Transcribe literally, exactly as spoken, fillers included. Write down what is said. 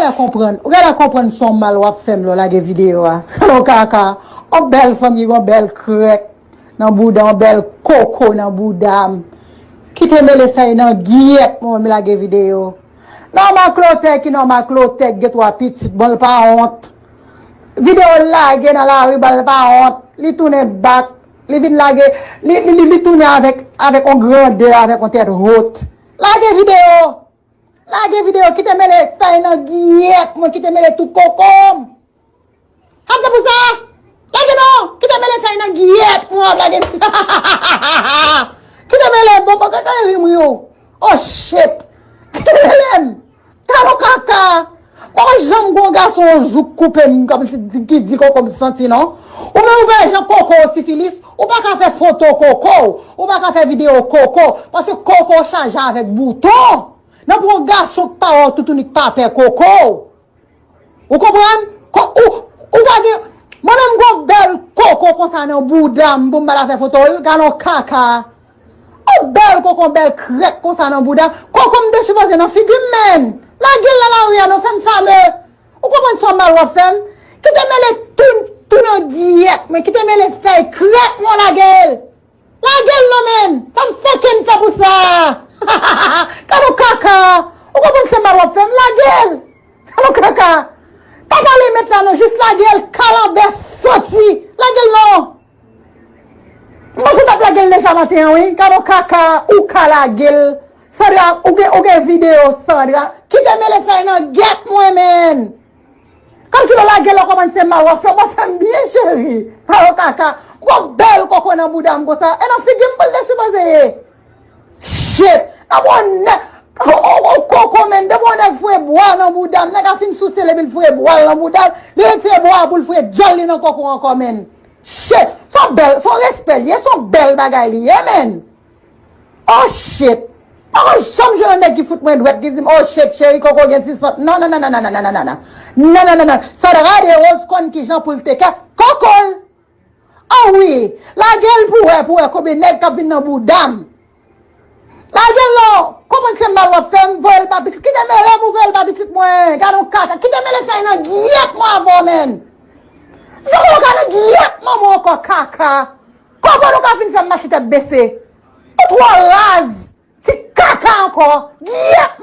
genlè konprann, ou genlè konprann se yon mal w ap fè m lè w lage videyo a. Alò kaka, yon bèl fanm ki gen yon bèl krèk nan bouda, yon bèl koko nan bouda m. Kite mele fèy nan giyèt mwen, m lage videyo. Nòmal klotè ki nòmal klotè, gen twa pitit, bon, l pa wont. Videyo l lage nan lari, ba l pa wont. Li tounen bak, li vin lage, li, li, li, li tounen avèk, avèk yon grandè, avèk yon tèt wot. Lage videyo! Lage videyo, kite mele fèy nan giyèt mwen, kite mele tout koko m. Ap fè pou sa? Lage non, kite mele fèy nan giyèt mwen, lage. Kite mele bon, bon, kaka rim yo. Oh shit. Kite mele m. Talon kaka. Poko janm gon gason yon jou k koupe m kòm si di, ki di koko m santi non. Ou menm ou pa jan koko sifilis, ou pa ka fè foto koko, ou pa ka fè videyo koko, paske koko chaje avèk bouton. Nan pou yon gason k pa wè w toutouni k pa pè koko. Ou konprann? Ko- Ou, ou pa gen, mwen menm gon bèl koko konsa nan bouda m pou m pa ta fè foto l, gade yon kaka. Yon bèl koko, yon bèl krèk konsa nan bouda m. Koko m te sipoze nan figi m, menn. Lage l nan lari a non, fè m fame. Ou konprann se yon mal w ap fè m? Kite mele tou, tou nan giyèt mwen, kite mele fèy krèk mwen, lage l. Lage l non, menn. Sa m fèk fè pou sa? Gade yon kaka. Ou konprann se mal w ap fè m? Lage l. Gade yon kaka. Pa pale mèt la non, jis lage l, kalanbè santi. Lage l non. M panse w t ap lage l deja maten an, wi. Gade yon kaka, ou ka lage l. Sandra, ou gen, ou gen videyo, Sandra. Kite mele fèy nan gèt mwen, menn. Kòmsi lè w lage l, w konprann se mal w ap fè, w ap fè m byen, cheri. Gade yon kaka. Gon bèl koko nan bouda m konsa. E nan figi m pou l te sipoze ye. Shit. Nan bon nèg. O, o, o, koko, menn. Depi yon nèg foure bwa nan bouda m, nèg a fin souse l epi l foure bwa l nan bouda l. Li retire bwa a pou l foure dyòl li nan koko ankò, menn. Shit. Se yon bèl, se yon respè li ye, se yon bèl bagay li ye, menn. Oh shit. Poko janm jwenn yon nèg ki fout mwen dwèt, ki di m, oh shit, cheri, koko gen ti sant. Non, non, non, non, non, non, non, non, non, non. Non, non, non, non. Sandra Derose konn kijan pou l teke koko l. Ah wi, lage l pou wè, pou wè konbyen nèg k ap vin nan bouda m. Lage l non, konprann se mal w ap fè m, voye l pa pitit. Kite mele m, ou voye l pa pitit mwen. Gade yon kaka. Kite mele fèy nan giyèt mwen avè w, menn. Jan w ka nan giyèt manman w ankò, kaka. Kòkòd ou ka fin fè m mache tèt bese. Ou twò raz. Ti kaka ankò. Giyèt.